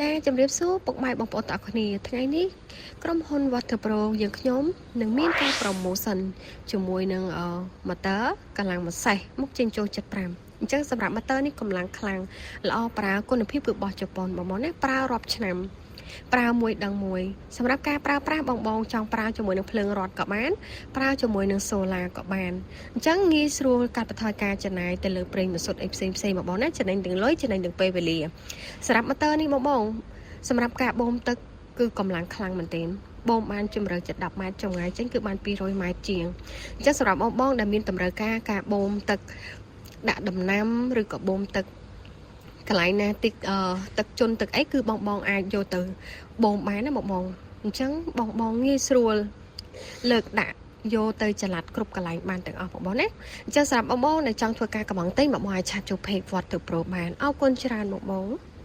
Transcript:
ចាជម្រាបសួរពុកម៉ែបងប្អូនទាំងអស់គ្នាថ្ងៃនេះក្រុមហ៊ុន Water Pro យើងខ្ញុំនឹងមានការ promotion ជាមួយនឹងអឺ motor កម្លាំងម្សេះមុខចេញចូល75អញ្ចឹងសម្រាប់ motor នេះកម្លាំងខ្លាំងល្អប្រើគុណភាពគឺរបស់ជប៉ុនបងប្អូនណាប្រើរាប់ឆ្នាំប្រើមួយដឹងមួយសម្រាប់ការប្រើប្រាស់បងបងចង់ប្រើជាមួយនឹងភ្លើងរត់ក៏បានប្រើជាមួយនឹង solar ក៏បានអញ្ចឹងងាយស្រួលកាត់បន្ថយការចំណាយទៅលើប្រេងម៉ាស៊ូតអីផ្សេងផ្សេងៗបងប្អូនណាចំណេញទាំងលុយចំណេញទាំងពេលវេលាសម្រាប់ motor នេះបងបងសម្រាប់ការបូមទឹកគឺកម្លាំងខ្លាំងមែនទែនបូមបានជម្រៅជិត10ម៉ែត្រចម្ងាយចេញគឺបាន200ម៉ែត្រជាងអញ្ចឹងសម្រាប់បងបងដែលមានតម្រូវការការបូមទឹកដាក់ដំណាំឬក៏បូមទឹកកន្លែងណាតិចអឺទឹកជន់ទឹកអីគឺបងបងអាចយកទៅបូមបានណាបងបងអញ្ចឹងបងបងងាយស្រួលលើកដាក់យកទៅចល័តគ្រប់កន្លែងបានទាំងអស់បងបងណាអញ្ចឹងសម្រាប់បងបងដែលចង់ធ្វើការកម្មង់ទិញបងបងអាច chat ចូល page Water Pro បានអរគុណច្រើនបងបង។